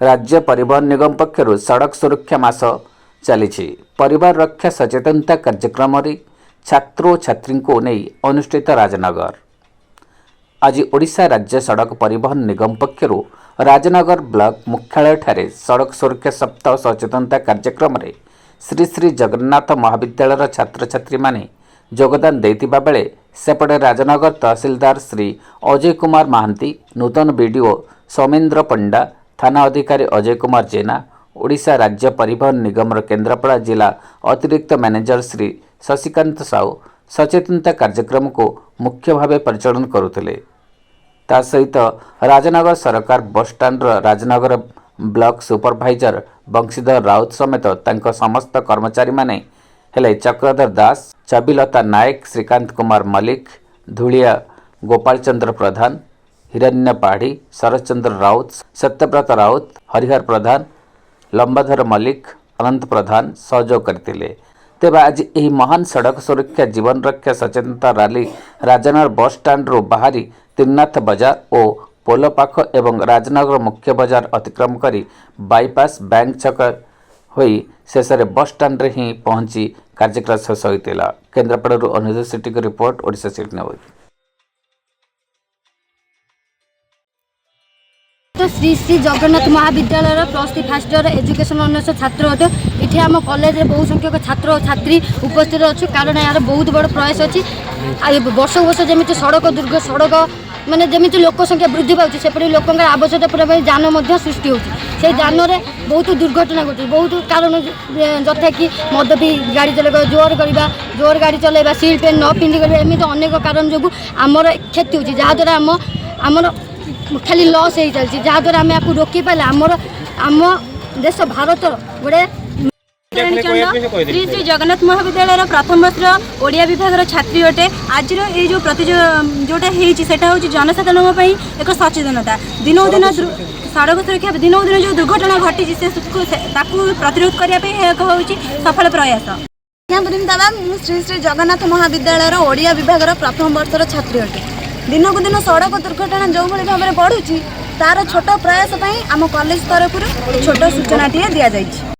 ରାଜ୍ୟ ପରିବହନ ନିଗମ ପକ୍ଷରୁ ସଡ଼କ ସୁରକ୍ଷା ମାସ ଚାଲିଛି। ପରିବାର ରକ୍ଷା ସଚେତନତା କାର୍ଯ୍ୟକ୍ରମରେ ଛାତ୍ର ଓ ଛାତ୍ରୀଙ୍କୁ ନେଇ ଅନୁଷ୍ଠିତ ରାଜନଗର। ଆଜି ଓଡ଼ିଶା ରାଜ୍ୟ ସଡ଼କ ପରିବହନ ନିଗମ ପକ୍ଷରୁ ରାଜନଗର ବ୍ଲକ ମୁଖ୍ୟାଳୟଠାରେ ସଡ଼କ ସୁରକ୍ଷା ସପ୍ତାହ ସଚେତନତା କାର୍ଯ୍ୟକ୍ରମରେ ଶ୍ରୀ ଶ୍ରୀ ଜଗନ୍ନାଥ ମହାବିଦ୍ୟାଳୟର ଛାତ୍ରଛାତ୍ରୀମାନେ ଯୋଗଦାନ ଦେଇଥିବା ବେଳେ, ସେପଟେ ରାଜନଗର ତହସିଲଦାର ଶ୍ରୀ ଅଜୟ କୁମାର ମହାନ୍ତି, ନୂତନ ବିଡ଼ିଓ ସୌମେନ୍ଦ୍ର ପଣ୍ଡା, ଥାନା ଅଧିକାରୀ ଅଜୟ କୁମାର ଜେନା, ଓଡ଼ିଶା ରାଜ୍ୟ ପରିବହନ ନିଗମର କେନ୍ଦ୍ରାପଡ଼ା ଜିଲ୍ଲା ଅତିରିକ୍ତ ମ୍ୟାନେଜର ଶ୍ରୀ ଶଶିକାନ୍ତ ସାହୁ ସଚେତନତା କାର୍ଯ୍ୟକ୍ରମକୁ ମୁଖ୍ୟ ଭାବେ ପରିଚାଳନା କରୁଥିଲେ। ତା ସହିତ ରାଜନଗର ସରକାର ବସ୍ଷ୍ଟାଣ୍ଡର ରାଜନଗର ବ୍ଲକ ସୁପରଭାଇଜର ବଂଶୀଧର ରାଉତ ସମେତ ତାଙ୍କ ସମସ୍ତ କର୍ମଚାରୀମାନେ ହେଲେ ଚକ୍ରଧର ଦାସ, ଚବିଲତା ନାୟକ, ଶ୍ରୀକାନ୍ତ କୁମାର ମଲ୍ଲିକ, ଧୂଳିଆ ଗୋପାଳ ଚନ୍ଦ୍ର ପ୍ରଧାନ, ହିରଣ୍ୟ ପାଢ଼ୀ, ଶରତଚନ୍ଦ୍ର ରାଉତ, ସତ୍ୟବ୍ରତ ରାଉତ, ହରିହର ପ୍ରଧାନ, ଲମ୍ବାଧର ମଲ୍ଲିକ, ଅନନ୍ତ ପ୍ରଧାନ ସହଯୋଗ କରିଥିଲେ। ତେବେ ଆଜି ଏହି ମହାନ ସଡ଼କ ସୁରକ୍ଷା ଜୀବନ ରକ୍ଷା ସଚେତନତା ରାଲି ରାଜନଗର ବସ୍ ଷ୍ଟାଣ୍ଡରୁ ବାହାରି ତ୍ରିନାଥ ବଜାର ଓ ପୋଲ ପାଖ ଏବଂ ରାଜନଗର ମୁଖ୍ୟ ବଜାର ଅତିକ୍ରମ କରି ବାଇପାସ୍, ବ୍ୟାଙ୍କ ଛକ ହୋଇ ଶେଷରେ ବସ୍ ଷ୍ଟାଣ୍ଡରେ ହିଁ ପହଞ୍ଚି କାର୍ଯ୍ୟକ୍ରମ ଶେଷ ହୋଇଥିଲା। କେନ୍ଦ୍ରାପଡ଼ାରୁ ଅନୁଜ ସେଠୀଙ୍କ ରିପୋର୍ଟ, ଓଡ଼ିଶା ସିଟି ନ୍ୟୁଜ୍। ତ ଶ୍ରୀ ଶ୍ରୀ ଜଗନ୍ନାଥ ମହାବିଦ୍ୟାଳୟର +3 ଫାର୍ଷ୍ଟ ଇୟର ଏଜୁକେସନ୍ ଅନର୍ସ ଛାତ୍ର ଅଟୁ। ଏଠି ଆମ କଲେଜରେ ବହୁ ସଂଖ୍ୟକ ଛାତ୍ର ଓ ଛାତ୍ରୀ ଉପସ୍ଥିତ ଅଛୁ, କାରଣ ଏହାର ବହୁତ ବଡ଼ ପ୍ରୟାସ ଅଛି। ଆଉ ଏ ବର୍ଷକୁ ବର୍ଷ ଯେମିତି ସଡ଼କ ଦୁର୍ଗ ସଡ଼କ ମାନେ ଯେମିତି ଲୋକ ସଂଖ୍ୟା ବୃଦ୍ଧି ପାଉଛି, ସେପରି ଲୋକଙ୍କର ଆବଶ୍ୟକତା ପୂରଣ ପାଇଁ ଯାନ ମଧ୍ୟ ସୃଷ୍ଟି ହେଉଛି। ସେଇ ଯାନରେ ବହୁତ ଦୁର୍ଘଟଣା ଘଟୁଛି। ବହୁତ କାରଣ ଯଥା କି ମଦ ପିଇ ଗାଡ଼ି ଚଲାଇବା, ଜୋର କରିବା, ଜୋର ଗାଡ଼ି ଚଲାଇବା, ସିଟ୍ ବେଲ୍ଟ ନ ପିନ୍ଧି କରିବା, ଏମିତି ଅନେକ କାରଣ ଯୋଗୁଁ ଆମର କ୍ଷତି ହେଉଛି, ଯାହାଦ୍ୱାରା ଆମର ଖାଲି ଲସ୍ ହେଇ ଚାଲିଛି। ଯାହାଦ୍ୱାରା ଆମେ ଆକୁ ରୋକିପାରିଲେ ଆମର ଆମ ଦେଶ ଭାରତର ଗୋଟେ ଶ୍ରୀ ଶ୍ରୀ ଜଗନ୍ନାଥ ମହାବିଦ୍ୟାଳୟର ପ୍ରଥମ ବର୍ଷର ଓଡ଼ିଆ ବିଭାଗର ଛାତ୍ରୀ ଅଟେ। ଆଜିର ଏଇ ଯେଉଁ ଯେଉଁଟା ହେଇଛି, ସେଟା ହେଉଛି ଜନସାଧାରଣଙ୍କ ପାଇଁ ଏକ ସଚେତନତା। ଦିନକୁ ଦିନ ସଡ଼କ ସୁରକ୍ଷା, ଦିନକୁ ଦିନ ଯେଉଁ ଦୁର୍ଘଟଣା ଘଟିଛି, ତାକୁ ପ୍ରତିରୋଧ କରିବା ପାଇଁ ଏହା ଏକ ହେଉଛି ସଫଳ ପ୍ରୟାସ। ବୃନ୍ଦା, ମୁଁ ଶ୍ରୀ ଶ୍ରୀ ଜଗନ୍ନାଥ ମହାବିଦ୍ୟାଳୟର ଓଡ଼ିଆ ବିଭାଗର ପ୍ରଥମ ବର୍ଷର ଛାତ୍ରୀ ଅଟେ। ଦିନକୁ ଦିନ ସଡ଼କ ଦୁର୍ଘଟଣା ଯେଉଁଭଳି ଭାବରେ ବଢ଼ୁଛି, ତାର ଛୋଟ ପ୍ରୟାସ ପାଇଁ ଆମ କଲେଜ ତରଫରୁ ଛୋଟ ସୂଚନାଟିଏ ଦିଆଯାଇଛି।